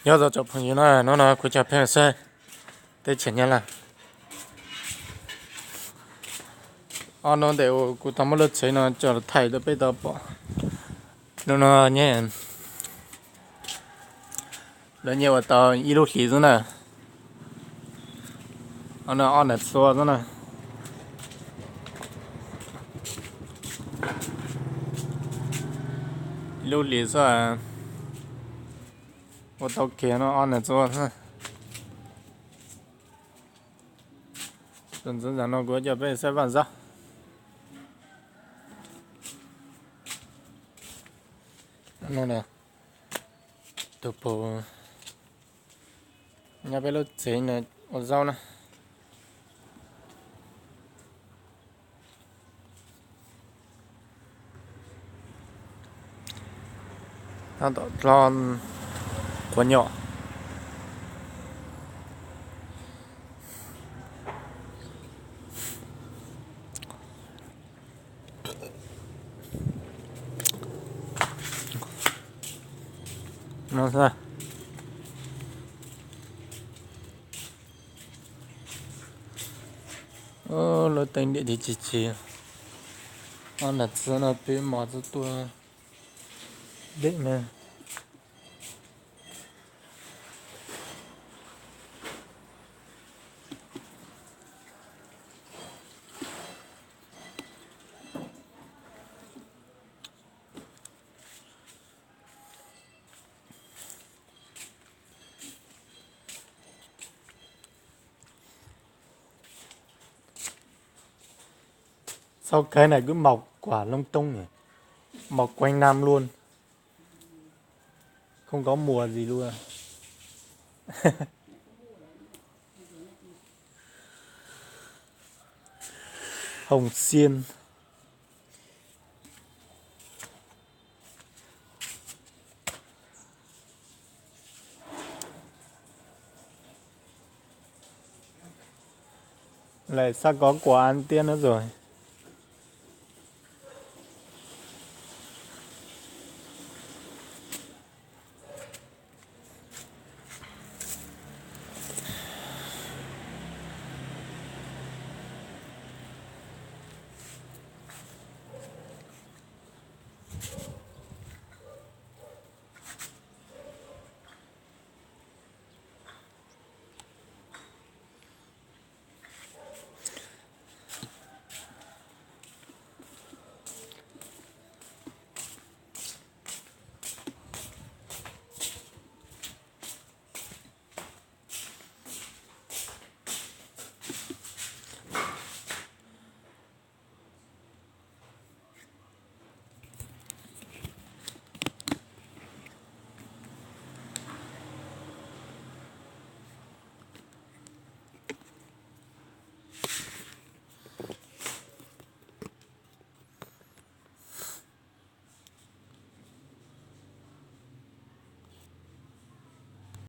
Nyob zoo tsoom phooj ywg na, hnub no kuv coj peb saib teb chaws Nyab Laj. Ob hnub ntawm uas kuv tau muab lub tsev no coj los thaij rau peb tau pom. Hnub no nyab, lawv nyab ua tau ib lub hlis xwb na. Ob no ob nas txua xwb na. Ib lub hlis xwb, ua tau kiag no ob nas txua xwb. Tus ntxwv ntawm no kuv coj peb saib vaj zaub. Tus pum nyob peb lub tsev no ua zaub na. Tab tom dlhau quav nyom. Lub teeb diam tib chim chim. Ob nas txua no peb mos txua tuaj deb na. Txhob kawg na, kuj mos kuam loob toob, mos quanh năm luôn, không có mùa gì luôn. Hồng xiêm. Lại sắp có quà ăn Tiên nữa rồi.